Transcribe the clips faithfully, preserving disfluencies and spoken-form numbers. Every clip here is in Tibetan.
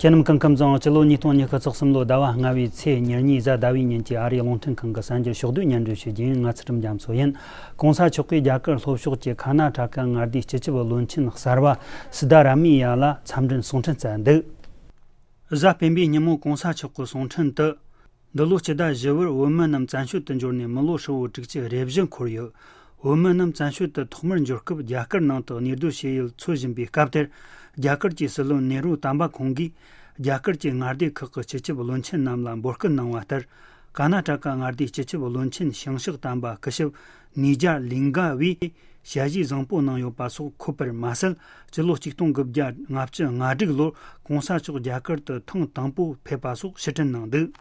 ཁྱེད་རྣམས་སྐུ་ཁམས་བཟང་། སྤྱི་ལོ་ཉིས་སྟོང་ཉི་ཤུ་རྩ་གསུམ་ལོའི་ཟླ་བ་ལྔ་བའི་ཚེས་ཉེར་གཉིས་གཟའ་ཟླ་བའི་ཉིན་གྱི་ཨ་རིའི་རླུང་འཕྲིན་ཁང་གི་གསར་འགྱུར་ཕྱོགས་བསྡུས་སྙན་སྒྲོན་ཞུ་རྒྱུ་ཡིན། ང་ཚུལ་ཁྲིམས་རྒྱ་མཚོ་ཡིན། གོང་ས་མཆོག་གིས་རྒྱ་གར་ལྷོ་ཕྱོགས་ཀྱི་ཁ་ན་ཊ་ཀ་མངའ་སྡེའི་སྤྱི་ཁྱབ་བློན་ཆེན་གསར་པ་སི་དཱ་ར་མི་ཡ་ལ་འཚམས་འདྲིའི་གསུང་འཕྲིན་བསྩལ་འདུག། གཟའ་སྤེན་པའི་ཉིན་མོ་གོང་ས་མཆོག་གི་གསུང་འཕྲིན་དུ། འདི་ལོ་སྤྱི་ཟླ་བཞི་པར་བོད་མི་རྣམས་བཙན་བྱོལ་དུ་འབྱོར་ནས་མི་ལོ་ཧྲིལ་བོ་དྲུག་ཅུ་རེ་བཞི་འཁོར་ཡོད། བོད་མི་རྣམས་བཙན་བྱོལ་དུ་ཐོག་མར་འབྱོར་སྐབས་རྒྱ་གར་ནང་དུ་གནས་སྡོད་བྱེད་ཡུལ་འཚོལ་བཞིན་པའི་སྐབས་དེར། རྒྱ་གར་གྱི་སྲིད་བློན་ནེ་རུ་དམ་པ་ཁོང་གིས་རྒྱ་གར་གྱི་མངའ་སྡེ་ཁག་གི་སྤྱི་ཁྱབ་བློན་ཆེན་རྣམས་ལ་འབོད་སྐུལ་གནང་བ་ལྟར། ཀ་ན་ཊ་ཀ་མངའ་སྡེའི་སྤྱི་ཁྱབ་བློན་ཆེན་ཞིང་གཤེགས་དམ་པ་སྐུ་ཞབས་ནི་ཇཱ་ལིང་ག་བས་ཞལ་བཞེས་བཟང་པོ་གནང་ཡོད་པ་སོགས་འཁོད་པར་མ་ཟད། སྤྱི་ལོ་ཆིག་སྟོང་དགུ་བརྒྱ་ལྔ་བཅུ་ང་དྲུག་ལོར་གོང་ས་མཆོག་རྒྱ་གར་དུ་ཐེངས་དང་པོ་ཕེབས་པ་སོགས་ཕྱིར་དྲན་གནང་འདུག།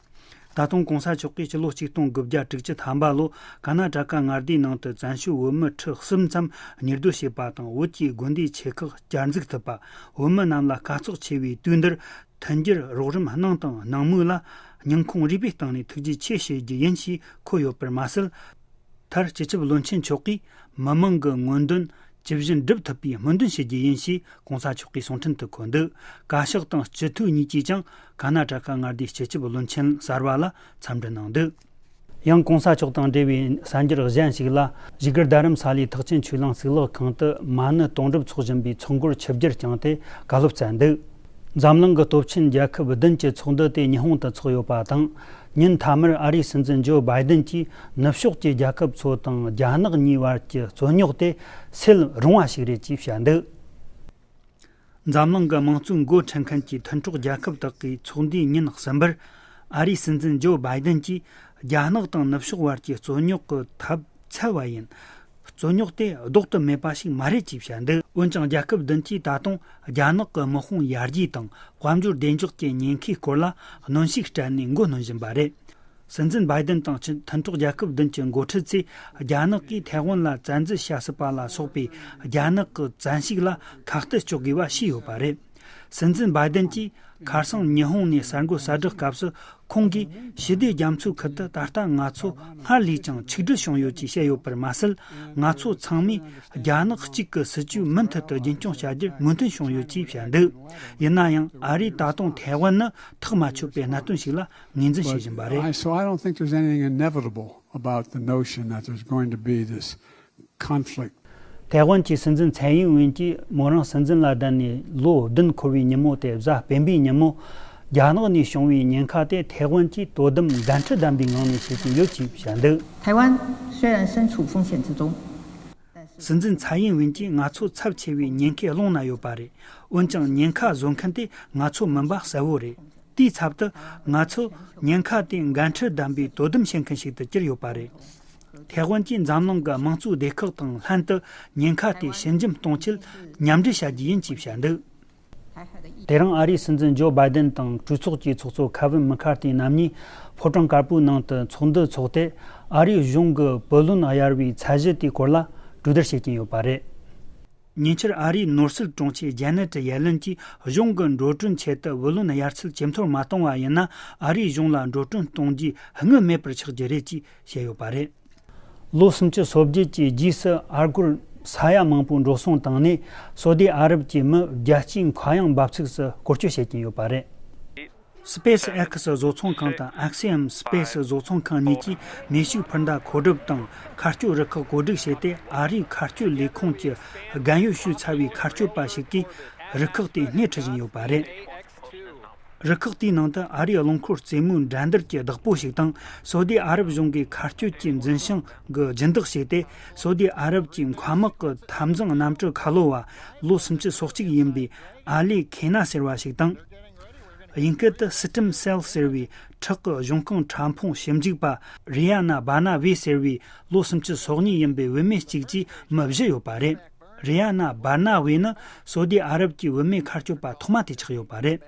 ད་དུང་གོང་ས་མཆོག་གིས་སྤྱི་ལོ་ཆིག་སྟོང་དགུ་བརྒྱ་དྲུག་ཅུ་ཐམ་པ་ལོ་ཀ་ན་ཊ་ཀ་མངའ་སྡེའི་ནང་དུ་བཙན་བྱོལ་བོད་མི་ཁྲི་གསུམ་ཙམ་གཉེར་སྡོད་བྱས་པ་དང་། བོད་ཀྱི་དགོན་སྡེའི་ཆེ་ཁག་བསྐྱར་འཛུགས་ཐུབ་པ། བོད་མི་རྣམས་ལ་དཀའ་ཚེགས་ཆེ་བའི་དུས་འདིར་མཐུན་འགྱུར་རོགས་རམ་གནང་དང་གནང་མུས་ལ་སྙིང་ཁོང་རུས་པའི་གཏིང་ནས་ཐུགས་རྗེ་ཆེ་ཞུ་རྒྱུ་ཡིན་ཞེས་འཁོད་ཡོད་པར་མ་ཟད། མཐར་སྤྱི་ཁྱབ་བློན་ཆེན་མཆོག་གིས་མི་མང་གི་མངོན་འདོད་ཇི་བཞིན་འགྲུབ་ཐུབ་པའི་སྨོན་འདུན་ཞུ་རྒྱུ་ཡིན་ཞེས་གོང་ས་མཆོག་གིས་གསུང་འཕྲིན་དུ་འཁོད་འདུག། བཀའ་ཤག་དང་སྤྱི་འཐུས་གཉིས་ཀྱིས་ཀྱང་ཀ་ན་ཊ་ཀ་མངའ་སྡེའི་སྤྱི་ཁྱབ་བློན་ཆེན་གསར་པ་ལ་འཚམས་འདྲི་གནང་འདུག། ཡང་གོང་ས་མཆོག་དང་འབྲེལ་བའི་གསར་འགྱུར་གཞན་ཞིག་ལ། བཞུགས་སྒར་རྡ་རམ་ས་ལའི་ཐེག་ཆེན་ཆོས་གླིང་གཙུག་ལག་ཁང་དུ་མ་ཎི་དོན་གྲུབ་འཚོགས་བཞིན་པའི་ཚོགས་འཁོར་ཆིབས་བསྒྱུར་བསྐྱངས་ཏེ་བཀའ་སློབ་སྩལ་འདུག། འཛམ་གླིང་གི་སྟོབས་ཆེན་རྒྱལ་ཁབ་བདུན་གྱི་ཚོགས་འདུ་དེ་ཉི་ཧོང་དུ་འཚོགས་ཡོད་པ་དང་། ཉིན་མཐའ་མར་ཨ་རིའི་སྲིད་འཛིན་ཇོ་བྷའི་ཌེན་གྱིས་ནུབ་ཕྱོགས་ཀྱི་རྒྱལ་ཁབ་ཚོ་དང་རྒྱ་ནག་གཉིས་བར་གྱི་རྩོད་རྙོག་དེ་སེལ་རུང་བ་ཞིག་རེད་ཅེས་བཤད་འདུག། འཛམ་གླིང་གི་དམངས་གཙོའི་འགོ་ཁྲིད་མཁན་གྱི་མཐུན་གྲོགས་རྒྱལ་ཁབ་དག་གིས་ཚོགས་འདུའི་ཉིན་གསུམ་པར། ཨ་རིའི་སྲིད་འཛིན་ཇོ་བྷའི་ཌེན་གྱིས་རྒྱ་ནག་དང་ནུབ་ཕྱོགས་བར་གྱི་རྩོད་རྙོག་གི་ཐབས་འཚོལ་བ་ཡིན། རྩོད་རྙོག་དེ་ལྡོག་ཏུ་མེད་པ་ཞིག་མ་རེད་ཅེས་བཤད་འདུག། འོན་ཀྱང་རྒྱལ་ཁབ་བདུན་གྱིས་ད་དུང་རྒྱ་ནག་གི་དམག་དཔུང་ཡར་རྒྱས་དང་དཔལ་འབྱོར་བདེ་འཇགས་ཀྱི་ཉེན་ཁའི་སྐོར་ལ་གནོན་ཤུགས་སྤྲད་ནས་མགོ་གནོན་བཞིན་པ་རེད། སྲིད་འཛིན་བྷའི་ཌེན་དང་ཕྱི་མཐུན་གྲོགས་རྒྱལ་ཁབ་བདུན་གྱི་འགོ་ཁྲིད་ཚོས་རྒྱ་ནག་གིས་ཐའེ་ཝན་ལ་བཙན་འཛུལ་བྱ་སྲིད་པ་ལ་སོགས་པའི་རྒྱ་ནག་གི་བཙན་ཤུགས་ལ་ཁ་གཏད་གཅོག་དགོས་པ་ཞུས་ཡོད་པ་རེད། སྲིད་འཛིན་བྷའི་ཌེན་གྱིས་ཁ་སང་ཉི་ཧོང་ནས་གསར་འགོད་གསལ་བསྒྲགས་སྐབས་སུ། ཁོང་གིས་ཞི་བདེ་རྒྱ་མཚོའི་ཁུལ་དུ་ད་ལྟ་ང་ཚོ་སྔར་ལས་ཀྱང་ཆིག་སྒྲིལ་བྱུང་ཡོད་ཅེས་བཤད་ཡོད་པར་མ་ཟད། ང་ཚོ་ཚང་མས་རྒྱ་ནག་གཅིག་གི་སྲིད་ཇུས་མུ་མཐུད་དུ་རྒྱུན་སྐྱོང་བྱ་རྒྱུར་མོས་མཐུན་བྱུང་ཡོད་ཅེས་བཤད་འདུག། ཡིན་ན་ཡང་ཨ་རིས་ད་དུང་ཐའེ་ཝན་ནི་ཐག་མ་ཆོད་པའི་གནད་དོན་ཞིག་ལ་ངོས་འཛིན་བྱེད་བཞིན་པ་རེད། I, so I don't think there's anything inevitable about the notion that there's going to be this conflict. ཐའེ་ཝན་གྱི་སྲིད་འཛིན་ཚའེ་ཡིན་ཝིན་གྱིས་མོ་རང་སྲིད་འཛིན་ལ་བསྡད་ནས་ལོ་བདུན་འཁོར་བའི་ཉིན་མོ་དེ་གཟའ་སྤེན་པའི་ཉིན་མོ། རྒྱ་ནག་ནས་བྱུང་བའི་ཉེན་ཁ་དེ་ཐའེ་ཝན་གྱིས་དོ་དམ་འགན་འཁྲི་ལྡན་པའི་ངང་ནས་བྱེད་ཀྱི་ཡོད་ཅེས་བཤད་འདུག། 台湾虽然身处风险之中， སྲིད་འཛིན་ཚའེ་ཡིན་ཝིན་གྱིས་ང་ཚོ་ཚབས་ཆེ་བའི་ཉེན་ཁའི་ཀློང་ན་ཡོད་པ་རེད། འོན་ཀྱང་ཉེན་ཁ་བཟོ་མཁན་དེ་ང་ཚོ་མིན་པ་གསལ་བོ་རེད། དེའི་ཚབ་ཏུ་ང་ཚོ་ཉེན་ཁ་དེ་འགན་འཁྲི་ལྡན་པའི་དོ་དམ་བྱེད་མཁན་ཞིག་ཏུ་གྱུར་ཡོད་པ་རེད། ཐའེ་ཝན་གྱིས་འཛམ་གླིང་གི་དམངས་གཙོའི་སྡེ་ཁག་དང་ལྷན་དུ་ཉེན་ཁ་དེ་ཞི་འཇམ་གཏོང་ཆེད་མཉམ་འབྲེལ་བྱ་རྒྱུ་ཡིན་ཅེས་བཤད་འདུག། དེ་རིང་ཨ་རིའི་སྲིད་འཛིན་ཇོ་བྷའི་ཌེན་དང་གྲོས་ཚོགས་ཀྱི་ཚོགས་གཙོ་ཁེ་ཝིན་མི་ཁར་ཐི་རྣམ་གཉིས་ཕོ་བྲང་དཀར་པོའི་ནང་དུ་ཚོགས་འདུ་འཚོགས་ཏེ། ཨ་རིའི་གཞུང་གི་བུ་ལོན་གཡར་བའི་ཚད་གཞི་དེའི་སྐོར་ལ་གྲོས་བསྡུར་བྱེད་ཀྱིན་ཡོད་པ་རེད། ཉེ་ཆར་ཨ་རིའི་ནོར་སྲིད་དྲུང་ཆེ་ཇེ་ནེ་ཊི་ཡེ་ལན་གྱིས་གཞུང་གི་འགྲོ་གྲོན་ཆེད་དུ་བུ་ལོན་གཡར་ཚད་ཇེ་མཐོར་མ་གཏོང་བ་ཡིན་ན། ཨ་རིའི་གཞུང་ལ་འགྲོ་གྲོན་གཏོང་རྒྱུའི་དངུལ་མེད་པར་ཆགས་རྒྱུ་རེད་ཅེས་བཤད་ཡོད་པ་རེད། ལོ་སུམ་ཅུ་སོ་བརྒྱད་ཀྱི་རྗེས་སུ་ཨ་སྒོར་ས་ཡ་མང་པོའི་འགྲོ་སོང་བཏང་ནས། སོ་ཏི་ཨ་རབ་ཀྱི་མི་བརྒྱ་ཆའི་མཁའ་དབྱིངས་འབབ་ཚིགས་སུ་བཀོལ་སྤྱོད་བྱེད་ཀྱིན་ཡོད་པ་རེད། སྤེ་སི་ཨེག་སི་བཟོ་ཚོང་ཁང་དང་ཨེག་སི་ཨེམ་སྤེ་སི་བཟོ་ཚོང་ཁང་གཉིས་ཀྱིས་མེ་ཤུགས་འཕུར་མདའ་མཁོ་སྒྲུབ་དང་མཁར་སྐྱོད་རུ་ཁག་བཀོད་སྒྲིག་བྱས་ཏེ། ཨ་རིའི་མཁར་སྐྱོད་ལས་ཁུངས་ཀྱི་རྒན་ཡོལ་ཞུས་ཚར་བའི་མཁར་སྐྱོད་པ་ཞིག་གིས་རུ་ཁག་དེ་སྣེ་ཁྲིད་བཞིན་ཡོད་པ་རེད། རུ་ཁག་དེའི་ནང་དུ་ཨ་རིའི་རླངས་འཁོར་རྩེད་མོའི་འགྲན་བསྡུར་གྱི་བདག་པོ་ཞིག་དང་། སོ་ཏི་ཨ་རབ་གཞུང་གི་མཁར་སྐྱོད་ཀྱི་འཛིན་བྱང་གི་སྦྱིན་བདག་ཞིག་སྟེ། སོ་ཏི་ཨ་རབ་ཀྱི་མཁའ་དམག་གི་འཐབ་འཛིང་གནམ་གྲུ་ཁ་ལོ་བ་ལོ་སུམ་ཅུ་སོ་གཅིག་ཡིན་པའི་ཨ་ལི་ཁེ་ན་ཟེར་བ་ཞིག་དང་། དབྱིན་སྐད་དུ་སི་ཊིམ་སེལ་ཟེར་བའི་ཁྲག་གི་གཞུང་རྐང་ཕྲ་ཕུང་ཞིབ་འཇུག་པ་རི་ཡ་ན་བྷ་ན་ཝེ་ཟེར་བའི་ལོ་སུམ་ཅུ་སོ་གཉིས་ཡིན་པའི་བུད་མེད་ཅིག་བཅས་མི་བཞི་ཡོད་པ་རེད། རི་ཡ་ན་བྷ་ན་ཝེ་ནི་སོ་ཏི་ཨ་རབ་ཀྱི་བུད་མེད་མཁར་སྐྱོད་པ་ཐོག་མ་དེ་ཆགས་ཡོད་པ་རེད།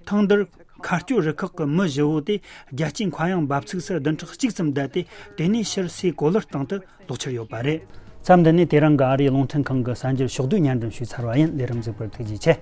ཐེངས་འདིར་མཁར་སྐྱོད་རུ་ཁག་གི་མི་བཞི་བོ་དེ་རྒྱལ་སྤྱིའི་མཁའ་དབྱིངས་འབབ་ཚིགས་སུ་བདུན་ཕྲག་གཅིག་ཙམ་བསྡད་དེ། དེ་ནས་ཕྱིར་སའི་གོ་ལར་སྟེང་དུ་ལོག་འཆར་ཡོད་པ་རེད། མཚམས་འདི་ནས་དེ་རིང་གི་ཨ་རིའི་རླུང་འཕྲིན་ཁང་གི་གསར་འགྱུར་ཕྱོགས་བསྡུས་སྙན་སྒྲོན་ཞུས་ཚར་བ་ཡིན། ལས་རིམ་གཟིགས་པར་ཐུགས་རྗེ་ཆེ།